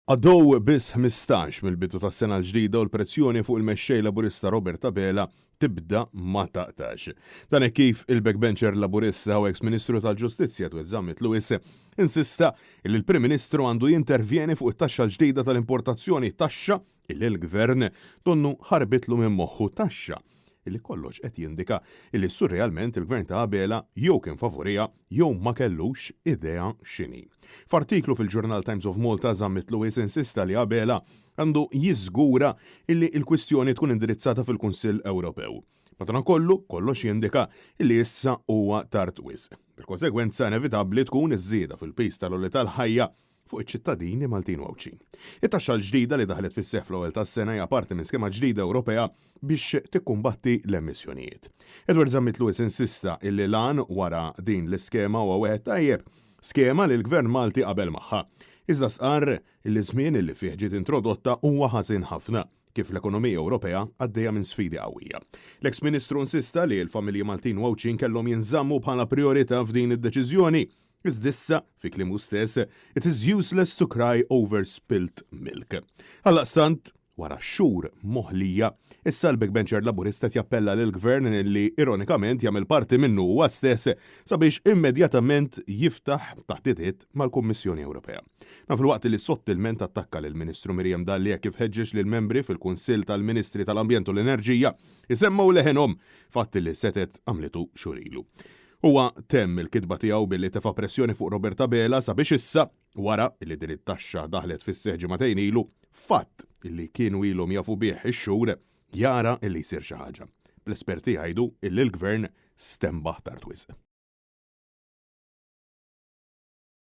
Għaddew biss 15 mill-bidu tas-sena l-ġdida u l-pressjoni fuq il-Mexxej Laburista Robert Abela tibda ma taqtax. Dan hekk kif il-backbencher Laburista u eks Ministru tal-Ġustizzja Edward Zammit Lewis insista li l-Prim Ministru għandu jintervjeni fuq it-taxxa l-ġdida tal-importazzjoni, taxxa illi l-Gvern donnu ħarbitlu minn moħħu, taxxa illi kollox qed jindika illi surrealment il-Gvern ta' Abela jew kien favuriha jew ma kellux idea x'inhi. F'artiklu fil-ġurnal Times of Malta Zammit Lewis insista li Abela għandu jiżgura illi l-kwistjoni tkun indirizzata fil-Kunsill Ewropew. Madankollu, kollox jindika illi issa huwa tard wisq. Bil-konsegwenza inevitabbli tkun iż-żieda fil-piż tal-għoli tal-ħajja fuq iċ-ċittadini Maltin u Għawdxin. It-taxxa l-ġdida li daħlet fis-seħħ fl-ewwel tas-sena hija parti minn skema ġdida Ewropea biex tikkumbatti l-emissjonijiet. Edward Zammit Lewis insista illi l-għan wara din l-iskema huwa wieħed tajjeb, skema li l-Gvern Malti qabel magħha. Iżda stqarr illi ż-żmien illi fih ġiet introdotta huwa ħażin ħafna, kif l-ekonomija Ewropea għaddejja minn sfidi qawwija. L-eks Ministru insista li l-familji Maltin u Għawdxin kellhom jinżammu bħala prijorità f'din id-deċiżjoni. Iżda issa, fi kliemu stess, it is useless to cry over spilt milk. Għaldaqstant, wara xhur moħlija, issa l-backbencher Laburista qed jappella lill-Gvern li ironikament jagħmel parti minnu huwa stess sabiex immedjatament jiftaħ taħditiet mal-Kummissjoni Ewropea. Dan filwaqt li sottilment attakka lill-Ministru Miriam Dalli hekk kif ħeġġeġ lill-membri fil-Kunsill tal-Ministri tal-Ambjent u l-Enerġija jsemmgħu leħinhom, fatt li setgħet għamlitu xhur ilu. Huwa temm il-kitba tiegħu billi tefa' pressjoni fuq Robert Abela sabiex issa, wara li din it-taxxa daħlet fis-seħħ ġimagħtejn ilu, fatt li kienu ilhom jafu bih ix-xhur, jara li jsir xi ħaġa. Bl-esperti jgħidu illi l-Gvern stenbaħ tard wisq.